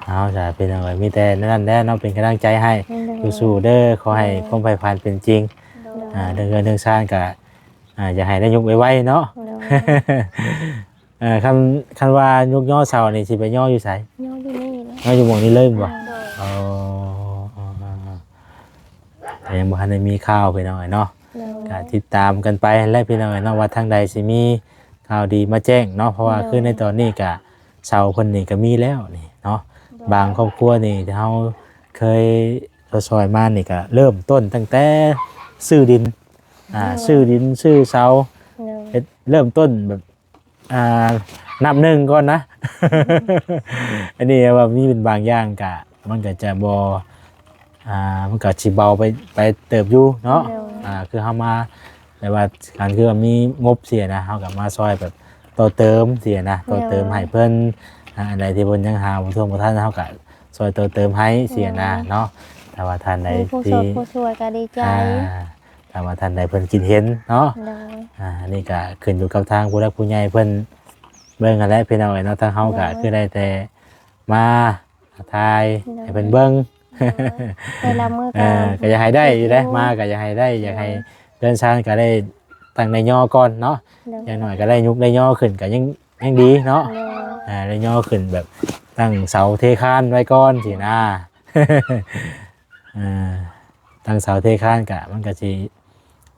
ເອົາ ສາ ພີ່ນ້ອງເອີຍ ມີແຕ່ນັ້ນແຫຼະເນາະ ເປັນກຳລັງໃຈໃຫ້. ໂດຍ. ສູ້ໆເດີ ຂໍໃຫ້ ໂດຍ ຄວາມໃຝ່ຝັນເປັນຈິງ. ໂດຍ. ອ່າ ເລື່ອງເຮືອນເລື່ອງຊານກະ ອ່າ ຢາກໃຫ້ໄດ້ຍົກໄວໆເນາະ. ໂດຍ. ເອີ ຄັນ ຄັນວ່າຍົກຍໍເສົານີ້ຊິໄປຍໍຢູ່ໃສ? ຍໍຢູ່ນີ້ແຫຼະ. ຍໍຢູ່ໝ່ອງນີ້ເລີຍແມ່ນບໍ່? ໂດຍ. ອໍ ເອີ ເອີ ເອີ ກໍຍັງບໍ່ທັນໄດ້ມີຂ່າວ ພີ່ນ້ອງເອີຍເນາະ. ໂດຍ. ກໍຕິດຕາມກັນໄປຫັ້ນແຫຼະ ພີ່ນ້ອງເອີຍເນາະ ວ່າທາງໃດຊິມີຂ່າວດີມາແຈ້ງເນາະ. ເພາະວ່າ ໂດຍ ຄືໃນຕອນນີ້ກະເສົາເພິ່ນນີ້ກະມີແລ້ວນີ້ເນາະ. ໂດຍ. ບາງຄອບຄົວນີ້ທີ່ເຮົາເຄີຍຊ່ອຍໆມານີ້ກະເລີ່ມຕົ້ນຕັ້ງແຕ່ຊື້ດິນ ອ່າ ໂດຍ ຊື້ດິນຊື້ເສົາ. ໂດຍ. ເຮັດເລີ່ມຕົ້ນແບບ ອ່າ ນັບໜຶ່ງກ່ອນນະ. ອັນນີ້ວ່າມີເປັນບາງຢ່າງກະ ມັນກະຈະບໍ່ ອ່າ ມັນກະຊິເບົາໄປ ໄປເຕີບຢູ່ເນາະ. ໂດຍ. ອ່າ ຄືເຮົາມາ ແຕ່ວ່າການ ຄືວ່າມີງົບຊີ້ນະ ເຮົາກະມາຊ່ອຍແບບຕໍ່ເຕີມຊີ້ນະ ໂດຍ ຕໍ່ເຕີມໃຫ້ເພິ່ນ. ອ່າ ອັນໃດທີ່ເພິ່ນຍັງຫາບໍ່ຖ້ວງບໍ່ທັນ ເຮົາກະຊ່ອຍຕໍ່ເຕີມໃຫ້ຊີ້ນະ ໂດຍ ເນາະ. ຖ້າວ່າທ່ານໃດ ມີຜູ້ຊ່ອຍ ທີ່ ຜູ້ຊ່ວຍກະດີໃຈ. ອ່າ ຖ້າວ່າທ່ານໃດເພິ່ນຄິດເຫັນເນາະ. ໂດຍ. ອ່າ ອັນນີ້ກະຂຶ້ນຢູ່ກັບທາງຜູ້ຫຼັກຜູ້ໃຫຍ່ເພິ່ນເບິ່ງຫັ້ນແຫຼະ ພີ່ນ້ອງເອີຍເນາະ. ທາງເຮົາກະ ໂດຍ ຄືໄດ້ແຕ່ມາຖ່າຍ ໂດຍ ໃຫ້ເພິ່ນເບິ່ງ. ໂດຍ. ແຕ່ລະມື້ກະ ເອີ ກະຢາກໃຫ້ໄດ້ຢູ່ເດ້ ມາກະຢາກໃຫ້ໄດ້ ໂດຍ ຢາກໃຫ້ເຮືອນຊານກະໄດ້ຕັ້ງໄດ້ຍໍກ່ອນເນາະ. ໂດຍ. ຢ່າງໜ້ອຍກະໄດ້ຍຸກໄດ້ຍໍຂຶ້ນກະຍັງ ຍັງດີເນາະ. ໂດຍ. ເອີ ໄດ້ຍໍຂຶ້ນແບບຕັ້ງເສົາເທຄານໄວ້ກ່ອນຊີ້ນະ. ເອີ ຕັ້ງເສົາເທຄານກະ ມັນກະຊິ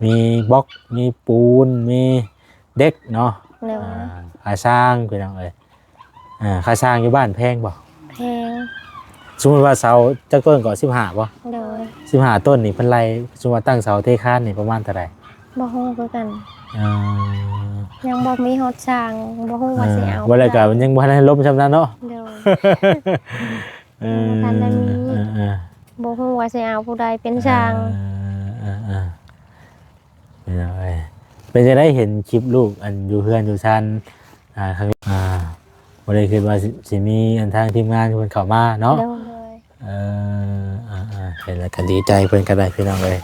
ມີບລັອກ ມີປູນ ມີເດັກເນາະ. ໂດຍ. ອ່າ ຄ່າສ້າງ ພີ່ນ້ອງເອີຍ. ອ່າ ຄ່າສ້າງຢູ່ບ້ານແພງບໍ່? ແພງ. ສົມມຸດວ່າເສົາຈັກຕົ້ນກໍ ສິບຫ້າບໍ່? ໂດຍ. ສິບຫ້າຕົ້ນນີ້ເພິ່ນໄລ່ ສົມມຸດວ່າຕັ້ງເສົາເທຄານນີ້ປະມານເທົ່າໃດ? ບໍ່ຮູ້ຄືກັນ. ເອີ ຍັງບໍ່ມີຮອດຊ່າງ ບໍ່ຮູ້ວ່າຊິເອົາ ເອີ ບໍ່ແລ້ວກະຍັງບໍ່ທັນໄດ້ລົມຊ່ຳນັ້ນເນາະ. ໂດຍ. ເອີ ຍັງບໍ່ທັນໄດ້ມີ ເອີ ເອີ ບໍ່ຮູ້ວ່າຊິເອົາຜູ້ໃດເປັນຊ່າງ. ເອີ ເອີ ເອີ ເປັນຫຍັງເອີຍ ເປັນຈັ່ງໃດເຫັນຄລິບລູກ ອັນ ຢູ່ເຮືອນຢູ່ຊານ ອ່າ ຄັ້ງ ອ່າ ບໍ່ໄດ້ຄິດວ່າຊິ ຊິມີ ອັນ ທາງທີມງານເພິ່ນເຂົ້າມາເນາະ. ໂດຍ. ເອີ ເອີ ເອີ ເຫັນແລ້ວກໍດີໃຈເພິ່ນກໍໄດ້ ພີ່ນ້ອງເອີຍ.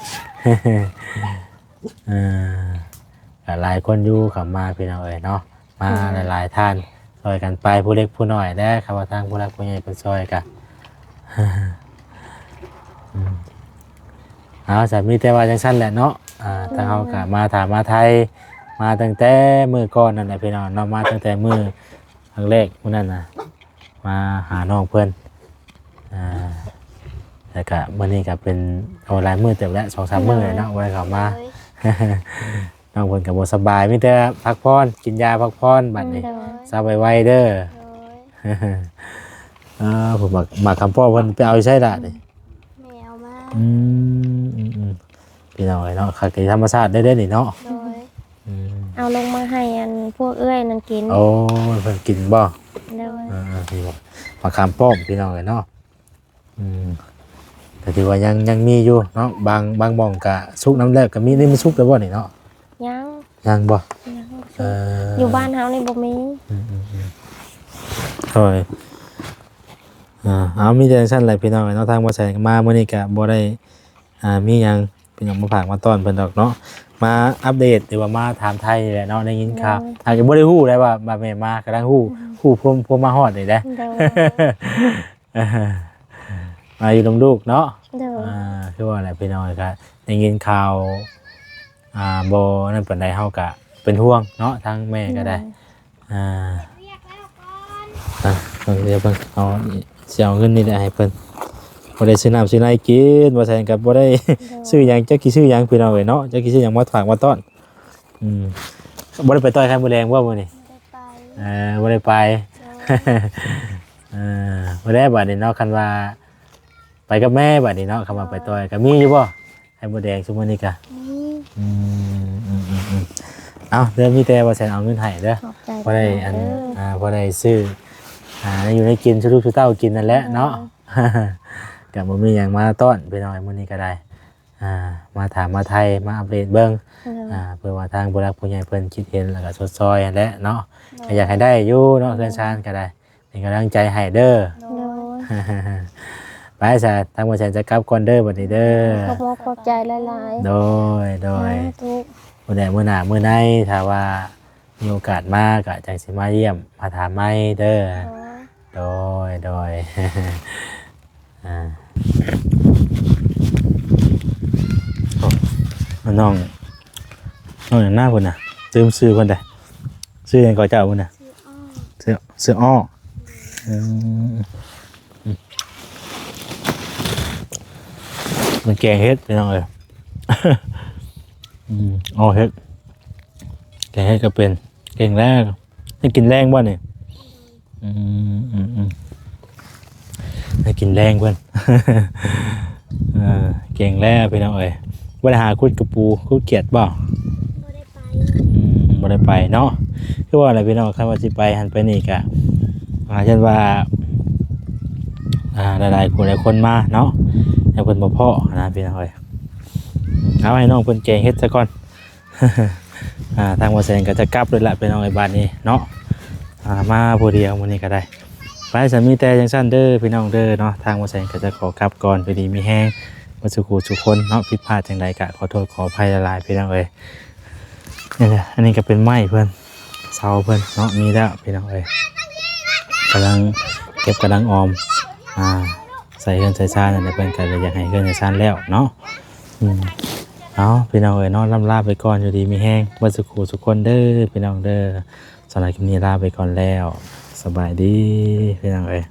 ເອີ ກໍຫຼາຍຄົນຢູ່ເຂົ້າມາ ພີ່ນ້ອງເອີຍເນາະ. ມາ ໂດຍ ຫຼາຍໆທ່ານ ຊ່ອຍກັນໄປ ຜູ້ເລັກຜູ້ນ້ອຍແດ່ ຄຳວ່າທາງຜູ້ຫຼັກຜູ້ໃຫຍ່ເພິ່ນຊ່ອຍກະ ອືມ ເອົາ ສະ ມີແຕ່ວ່າຈັ່ງຊັ້ນແຫຼະເນາະ. ອ່າ ໂດຍ ທາງເຮົາກະມາຖາມມາໄທ ມາຕັ້ງແຕ່ມື້ກ່ອນນັ້ນແຫຼະ ພີ່ນ້ອງເນາະ. ມາຕັ້ງແຕ່ມື້ຄັ້ງແລກມື້ນັ້ນນະ ມາຫານ້ອງເພິ່ນ. ອ່າ ແລ້ວກະມື້ນີ້ກະເປັນ ໂອ້ ຫຼາຍມື້ເຕີບແລ້ວ ສອງສາມມື້ແລ້ວເນາະ ໂດຍ ບໍ່ໄດ້ເຂົ້າມາ. ໂດຍ. ນ້ອງເພິ່ນກໍບໍ່ສະບາຍ ມີແຕ່ພັກຜ່ອນ ກິນຢາພັກຜ່ອນບັດນີ້. ໂດຍ. ເຊົາໄວໆເດີ. ໂດຍ. ເອີ ຜູ້ໝາກ ໝາກຄຳປ້ອມເພິ່ນໄປເອົາຢູ່ໃສລະນີ້? ແມ່ເອົາມາ. ອືມ ອືມ ອືມ ພີ່ນ້ອງເອີຍເນາະ ຄັກແຕ່ທຳມະຊາດເດ້ ເດ້ນີ້ເນາະ. ໂດຍ. ອືມ ເອົາລົງມາໃຫ້ອັນພວກເອື້ອຍນັ້ນກິນ. ໂອ້ ເພິ່ນກິນບໍ່? ໂດຍ. ເອີ ເອີ ນີ້ບໍ່ ໝາກຄຳປ້ອມ ພີ່ນ້ອງເອີຍເນາະ. ອືມ ກໍຖືວ່າຍັງ ຍັງມີຢູ່ເນາະ ບາງ ບາງໝ່ອງກະສຸກນຳແລ້ວກໍມີ. ນີ້ມັນສຸກແລ້ວບໍ່ນີ້ເນາະ? ຍັງ ຍັງບໍ່? ຍັງບໍ່ສຸກ. ເອີ ຢູ່ບ້ານເຮົານີ້ບໍ່ມີ. ອືມ ອືມ ອືມ ໂດຍ. ເອີ ເອົາ ມີແຕ່ຈັ່ງຊັ້ນແຫຼະ ພີ່ນ້ອງເນາະ. ທາງບໍ່ແສງມາມື້ນີ້ກະບໍ່ໄດ້ ອ່າ ມີຫຍັງ ພີ່ນ້ອງມາຝາກມາຕ້ອນເພິ່ນດອກເນາະ. ມາອັບເດດ ຫຼືວ່າມາຖາມໄຖ່ນີ້ແຫຼະເນາະ ໄດ້ຍິນຂ່າວ ໂດຍ ອາດຈະບໍ່ໄດ້ຮູ້ໄດ້ວ່າ ວ່າແມ່ມາ ກຳລັງຮູ້ ອືມ ຮູ້ພວມ ພວມມາຮອດນີ້ແຫຼະ ໂດຍ ມາຢູ່ນຳລູກເນາະ ໂດຍ ອ່າ ຄືວ່າແຫຼະພີ່ນ້ອງ ກະໄດ້ຍິນຂ່າວ ອ່າ ບໍ່ນັ້ນປານໃດ ເຮົາກະເປັນຫ່ວງເນາະ ທາງແມ່ກະໄດ້ ໂດຍ ອ່າ ອ່ະ ເບິ່ງ ດຽວເບິ່ງ ເອົາ ຊິເອົາເງິນນີ້ແຫຼະໃຫ້ເພິ່ນ ບໍ່ໄດ້ຊື້ນ້ຳຊື້ໃນກິນ ບໍ່ແຊນກໍບໍ່ໄດ້ ໂດຍ ຊື້ຫຍັງ ຈັກຊິຊື້ຫຍັງພີ່ນ້ອງເອີຍເນາະ ຈັກຊິຊື້ຫຍັງມາຝາກມາຕ້ອນ ອືມ ບໍ່ໄດ້ໄປຕ່ອຍໄຂ່ມົດແດງບໍ່ມື້ນີ້? ບໍ່ໄດ້ໄປ ເອີ ບໍ່ໄດ້ໄປ ໂດຍ ເອີ ບໍ່ໄດ້ບາດນີ້ເນາະ ຄັນວ່າໄປກັບແມ່ບາດນີ້ເນາະ ຄັນວ່າໄປຕ່ອຍ ໂດຍ ກໍມີຢູ່ບໍ່? ໄຂ່ມົດແດງຊຸມມື້ນີ້ກະ ອືມ ອືມ ເອົາ ເດີ ມີແຕ່ວ່າແຊນເອົາເງິນໃຫ້ເດີ ຂອບໃຈ ພໍໄດ້ອັນ ເດີ ອ່າ ພໍໄດ້ຊື້ ອ່າ ແນວຢູ່ແນວກິນສູ່ລູກສູ່ເຕົ້າກິນນັ້ນແຫຼະເນາະ ໂດຍ ກະບໍ່ມີຫຍັງມາຕ້ອນພີ່ນ້ອງ ມື້ນີ້ກະໄດ້ ອ່າ ມາຖາມມາໄຖ່ ມາອັບເດດເບິ່ງ ໂດຍ ອ່າ ເພື່ອວ່າທາງຜູ້ຫຼັກຜູ້ໃຫຍ່ເພິ່ນຄິດເຫັນ ແລ້ວກະຊົດຊ່ອຍຫັ້ນແຫຼະເນາະ ໂດຍ ກະຢາກໃຫ້ໄດ້ຢູ່ເນາະ ໂດຍ ເຮືອນຊານກະໄດ້ ເປັນກຳລັງໃຈໃຫ້ເດີ ໂດຍ ໄປຊະ ທາງບໍ່ແຊນຈະກັບກ່ອນເດີ ບັດນີ້ເດີ ຂອບອົກຂອບໃຈຫຼາຍໆ ໂດຍ ໂດຍ ສາທຸ ມື້ໃດມື້ໜ້າມື້ໃນ ຖ້າວ່າມີໂອກາດມາ ກະຈັ່ງຊິມາຢ້ຽມມາຖາມໃໝ່ເດີ ໂດຍ ໂດຍ ໂດຍ ອ່າ ໂອ້ ນ້ອງ ນ້ອງຫຍັງນະພຸ້ນນະ ລືມຊື່ເພິ່ນໄດ໋ ຊື່ຫຍັງກໍເຈົ້າພຸ້ນນະ? ຊື່ ຊື່ ຊື່ອ້ອ ອືມ ມັນແກງເຫັດພີ່ນ້ອງເອີຍ ອືມ ອ້ອເຫັດ ແກງເຫັດກໍເປັນ ແກງແລ້ງ ໄດ້ກິນແລ້ງບໍ່ນີ້? ອືມ ອືມ ອືມ ໄດ້ກິນແລ້ງເພິ່ນ ເອີ ແກງແລ້ງພີ່ນ້ອງເອີຍ ບໍ່ໄດ້ຫາຂຸດກະປູ ຂຸດຂຽດບໍ່? ບໍ່ໄດ້ໄປ ອືມ ບໍ່ໄດ້ໄປເນາະ ຄືວ່າແຫຼະພີ່ນ້ອງ ຄັນວ່າຊິໄປຫັ້ນໄປນີ້ກະ ອ່າ ຢ້ານວ່າ ອ່າ ຫຼາຍໆຜູ້ຫຼາຍຄົນມາເນາະ ແລ້ວເພິ່ນບໍ່ພໍ້ນະພີ່ນ້ອງເອີຍ ເອົາໃຫ້ນ້ອງເພິ່ນແກງເຫັດຊະກ່ອນ ອ່າ ທາງບໍ່ແຊນກໍຈະກັບເລີຍລະພີ່ນ້ອງເອີຍ ບາດນີ້ເນາະ ອ່າ ມາຜູ້ດຽວມື້ນີ້ກໍໄດ້ ໄປ ສະມີແຕ່ຈັ່ງຊັ້ນເດີພີ່ນ້ອງເດີເນາະ ທາງບໍ່ແຊນກໍຈະຂໍກັບກ່ອນ ຢູ່ດີມີແຮງເບິດສູ່ຄູ່ສູ່ຄົນເນາະ ຜິດພາດຈັ່ງໃດກໍຂໍໂທດຂໍອະໄພຫຼາຍໆພີ່ນ້ອງເອີຍ ນີ້ແຫຼະ ອັນນີ້ກໍເປັນໄມ້ເພິ່ນ ເສົາເພິ່ນເນາະ ມີແລ້ວພີ່ນ້ອງເອີຍ ກຳລັງເກັບກຳລັງອອມ ອ່າ ໃສ່ເຮືອນໃສ່ຊານ ອັນນີ້ເພິ່ນກໍຢາກໃຫ້ເຮືອນໃຫ້ຊານແລ້ວເນາະ ອືມ ເອົາ ພີ່ນ້ອງເອີຍເນາະ ລ່ຳລາໄປກ່ອນ ຢູ່ດີມີແຮງເບິດສູ່ຄູ່ສູ່ຄົນເດີພີ່ນ້ອງເດີ ສຳລັບຄລິບນີ້ລາໄປກ່ອນແລ້ວ ສະບາຍດີພີ່ນ້ອງເອີຍ.